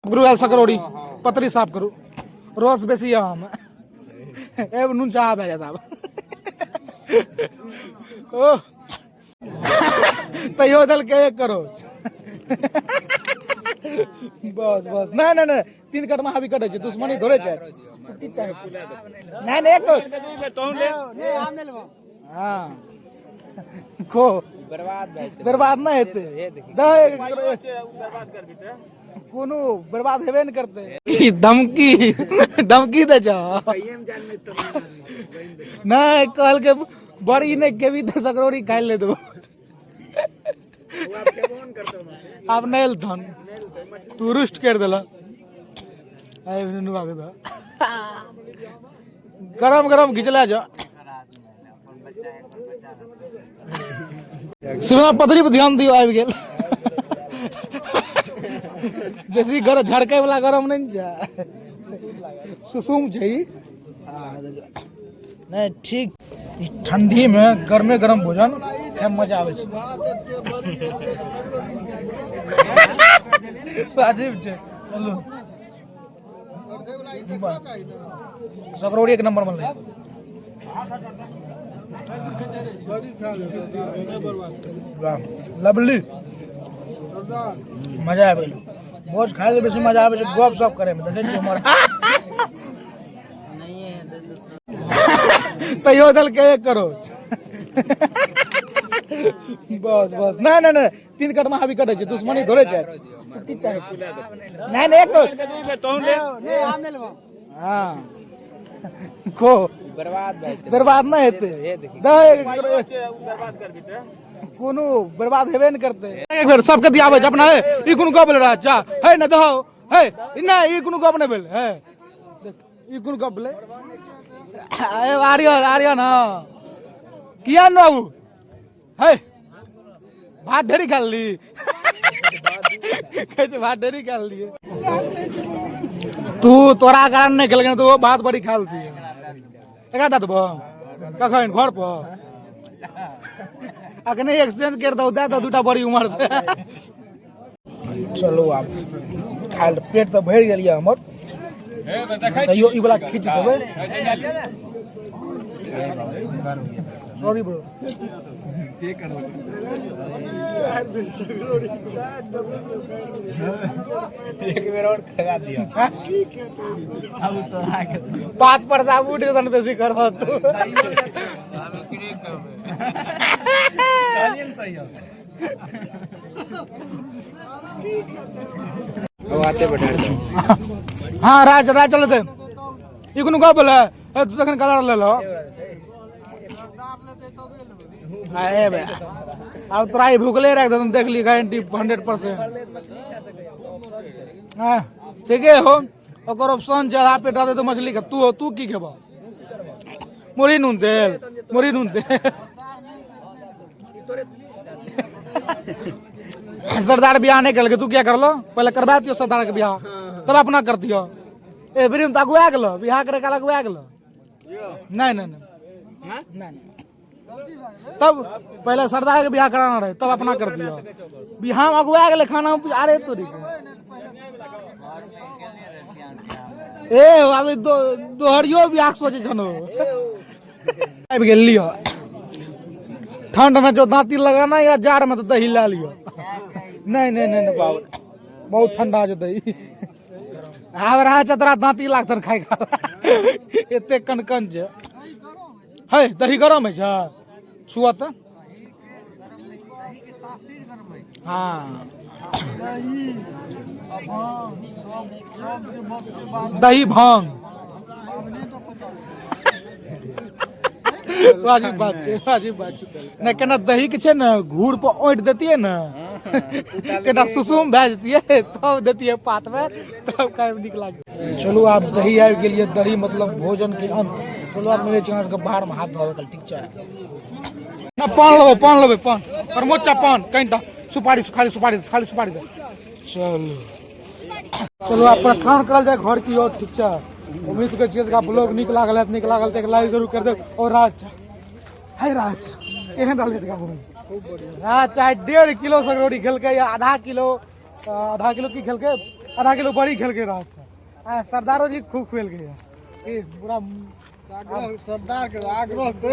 गुरु आयल सकरौड़ी पतरी साफ करू रस बेसी यऽ हम एब नून चाह भए जायत आब ओ तैयो देलकै एक करोड़ बस बस नहि नहि नहि तीन कटमा हाबी कटै छै दुश्मनी थोड़े छै तू की चाहै छी नहि नहि एक करोड़ हँ खो बर्बाद नहि हेतै दह एक करोड़। कोनो बर्बाद हेबे नहि करतै ई धमकी धमकी दै छौ नहि कहलकै बड़ी नहि खेबी तऽ सकरौड़ी खाइ ले देबो आब नहि एलथन तू रुष्ट करि देलक आइ नुनुआ के दऽ गरम गरम घिचला जा शिवा पथरी पर ध्यान दियौ आबि गेल बेसी गरम झड़कै वाला गरम नहि ने छै सुसुम छै ई। नहि ठीक ई ठंडी में गर्मे गरम भोजन खाय मे मजा आबै छै अजीब छै चलू सकरौड़ी एक नंबर बनलै वाह लवली मजा आबि गेल भोज खाय से बेसी मजा आबै छै गप सप करे मे देखै छियै हमर तैयो देलकै एक करोड़ बस बस नहि नहि नहि तीन कटमा हाबी कटै छै दुश्मनी थोड़े छै तू की चाहै छी नहि नहि एक करोड़ हँ खो बर्बाद नहि हेतै दह एक करोड़। कोनो बर्बाद हेबे नहि करतै एक बेर सबके दियाबै छै अपना हे ई कोनो गप भेलै अच्छा हे ने दहो हे नहि ई कोनो गप नहि भेल हे देख ई कोन गप भेलै ए आर्यन आर्यन हँ किया न बाबू हे भात ढेरी खा ली कहै छै भात ढेरी खा लिए तू तोरा कारण नहि खेलकै तऽ ओ भात बड़ी खा लेती एकरा दऽ देबो कखन घर पर अखने एक्सचेंज कर दौ दए दौ दूटा बड़ी उमर से चलू आब खाय लए पेट तऽ भरि गेल यऽ हमर तैयो ई वला खींच देबै सॉरी ब्रो एक बेर और खगा दिया पात पर से आब उठ तन बेसी करबह तू हाँ राज राज चलते ई कोनो गप भेलै ए तू तखन कलर ले लो अरे बे आब तोरा ई भुखले राख देतन देख ली गारंटी 100%। हाँ ठीके हो ओकर ऑप्शन छै आधा पेट रहतै तऽ मछली के तू तू की खेबह मुरही नून तेल मुरही नून तेल सरदार बियाह नहि केलकै तू किया करलो पहिले करबा दियौ सरदार के बियाह तब अपना कर दियौ ए बेरी तऽ अगुआ गेलो बियाह करे काल अगुआ गेलो नहीं नहीं नहीं नहीं नहीं तब पहले सरदार के बियाह कराना रहे तब अपना कर दिया बियाह में अगुआ गेले खाना में अरे तोरी के ए अभी दो दोहरियो बियाह सोचे छनो आबि गेल लिअ ठंड में जो दाँती लगाना या जाड़ में तो दही ला लिअ नहीं नहीं नहीं नहीं बाबू बहुत ठंडा छै दही आब रहा छै तोरा दाँती लागतन खाय खा एते कनकन छै है दही गरम है छै छुअ तऽ हाँ दही भांग वाजिब बात छै वाजिब बात छै नहि केना दही के छै ने घूर पर ओंटि देतियै ने केना सुसुम भए जतियै तब देतियै पात मे तब खाय मे नीक लागत चलू आब दही आबि गेल ये दही मतलब भोजन के अंत चलू आब मिलै छै अहाँ सबके बाहर मे हाथ धोबै के ठीक छै ना पान लेबै पान लेबै पान प्रमोद चा पान कनिटा सुपारी खाली सुपारी खाली सुपारी दे चलू चलू आब प्रस्थान करल जाय घर की ओर ठीक छै उम्मीद करै छियै जे ब्लॉग नीक लागल हैत नीक लागल तऽ एक लाइक जरूर कर देब और राज है राज केहन रहलै इसका ब्लॉग राज चाहे 1.5 किलो सकरौड़ी खेलकै या आधा किलो आधा किलो की खेलकै आधा किलो बड़ी खेलकै रात से। आ सरदारो जी खूब खुएलकै ई पूरा सरदार के आग्रह कर।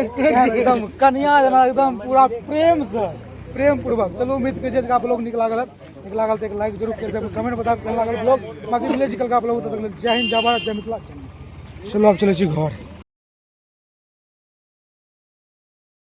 एकदम कनिया जेना एकदम पूरा प्रेम से, प्रेम पूर्वक। चलू, उम्मीद करै छियै जे आप लोग नीक लागल हैत। नीक लागल तऽ एक लाइक जरूर कर देब, कमेंट बताब केहन लागल ब्लॉग। बाकी मिलै छी कल आप लोग, तब तक जय हिंद, जय भारत, जय मिथिला। चलू, आब चलै छी घर।